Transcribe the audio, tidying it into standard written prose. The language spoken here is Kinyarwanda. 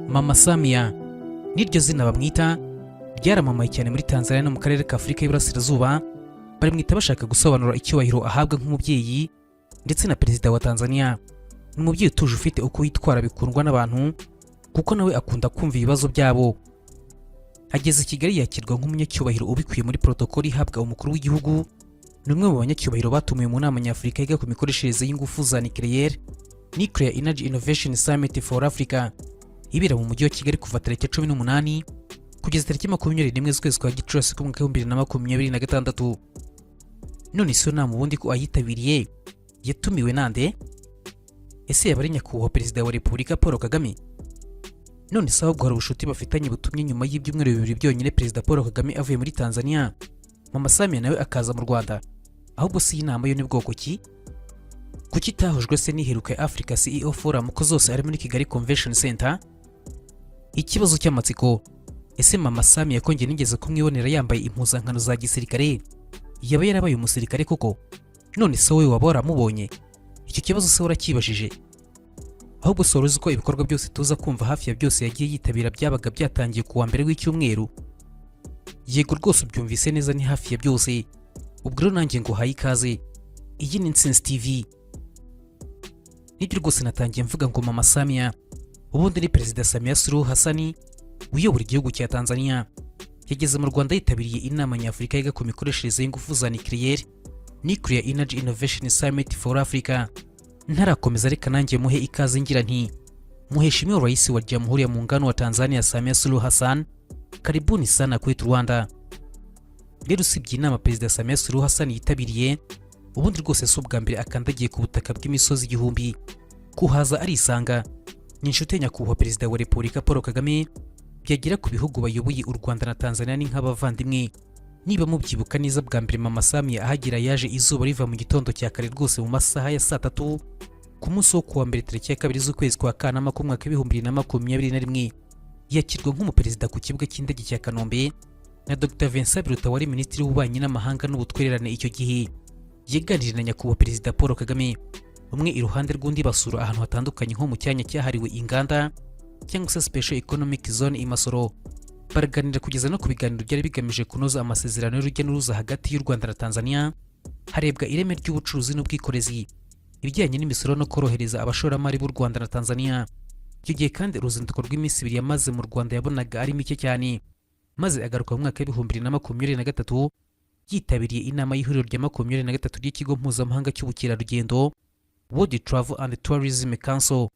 Mama Samia niryo zina bamwita, ryaramamaye cyane muri Tanzania no mu karere ka Afurika y'Iburasirazuba. Barimwita bashaka gusobanura icyubahiro ahabwa nk'umubyeyi ndetse na perezida wa Tanzania. Ni umubyeyi utuje, ufite uko yitwara bikundwa n'abantu, kuko nawe akunda kumva ibibazo byabo. Ageze i Kigali yakirwa nk'umunyacyubahiro ubikwiye muri protokoli ihabwa umukuru w'igihugu. Ni umwe mu banyacyubahiro batumiwe mu nama nyafurika yiga ku mikoreshereze y'ingufu za nucléaire, Nuclear Energy Innovation Summit for Africa, ibera mu mujyi wa Kigali kuva tariki 18 kugeza tariki 21 z'ukwezi kwa Gicurasi k'umwaka wa 2026. None si yo nama ubundi ko ayitabiriye yatumiwe nande? Ese yaba ari nyakubahwa Perezida wa Repubulika Paul Kagame? None se ahubwo hari ubushuti bafitanye butumye nyuma y'ibyumweru 2 byonyine Perezida Paul Kagame avuye muri Tanzania, Mama Samia nawe akaza mu Rwanda? Ahubwo si iyi nama yo ni bwoko ki? Kuki itahujwe se n'iheruka ya Africa CEO Forum, ko zose ari muri Kigali Convention Center? Ikibazo cy'amatsiko: ese Mama Samia, ko njye nigeze kumwibonera yambaye impuzankano za gisirikare, yaba yarabaye umusirikare koko? None se wowe waba waramubonye? Icyo kibazo se warakibajije? Ahubwo si wari uzi ko ibikorwa byose tuza kumva, hafi ya byose yagiye yitabira, byabaga byatangiye ku wa mbere w'icyumweru? Yego rwose, ubyumvise neza, ni hafi ya byose. Ubwo rero nanjye nguhaye ikaze, iyi ni Intsinzi TV. Nibyo rwose, natangiye mvuga ngo Mama Samia ubundi ni Perezida Samia Suluhu Hassan uyobora igihugu cya Tanzania. Yageze mu Rwanda yitabiriye inama nyafurika yiga ku mikoreshereze y'ingufu za nucléaire, Nuclear Energy Innovation Summit for Africa. Ntarakomeza, reka nanjye muhe ikaze ngira nti: "Mheshimiwa Rais wa Jamhuri ya Muungano wa Tanzania Samia Suluhu Hassan, karibuni sana kwetu Rwanda." Rero usibye inama Perezida Samia Suluhu Hassan yitabiriye, ubundi rwose si ubwa mbere akandagiye ku butaka bw'imisozi igihumbi. Kuhaza arisanga. Ni inshuti ya nyakubahwa Perezida wa Repubulika Paul Kagame. Byagera ku bihugu bayoboye, u Rwanda na Tanzania ni nk'abavandimwe. Niba mubyibuka neza, bwa mbere Mama Samia ahagera yaje izuba riva mu gitondo cya kare rwose, mu masaha ya saa 3 ku munsi wo kuwa mbere, tariki ya 2 z'ukwezi kwa Kanama k'umwaka wa 2021. Yakirwa nk'umuperezida ku kibuga cy'indege cya Kanombe na Dr Vincent Biruta, wari Minisitiri w'Ububanyi n'Amahanga n'Ubutwererane icyo gihe. Yaganiriye na nyakubahwa Perezida Paul Kagame, umwe iruhande rw'undi, basura ahantu hatandukanye nko mu cyanya cyahariwe inganda cyangwa se Special Economic Zone i Masoro. Baraganira kugeza no ku biganiro byari bigamije kunoza amasezerano y'urujya n'uruza hagati y'u Rwanda na Tanzania, harebwa ireme ry'ubucuruzi n'ubwikorezi, ibijyanye n'imisoro no korohereza abashoramari b'u Rwanda na Tanzania. Icyo gihe kandi uruzinduko rw'iminsi 2 yamaze mu Rwanda yabonaga ari mike cyane, maze agaruka mu mwaka wa 2023 yitabiriye inama y'ihuriro rya 23 ry'ikigo mpuzamahanga cy'ubukerarugendo, World Travel and Tourism Council.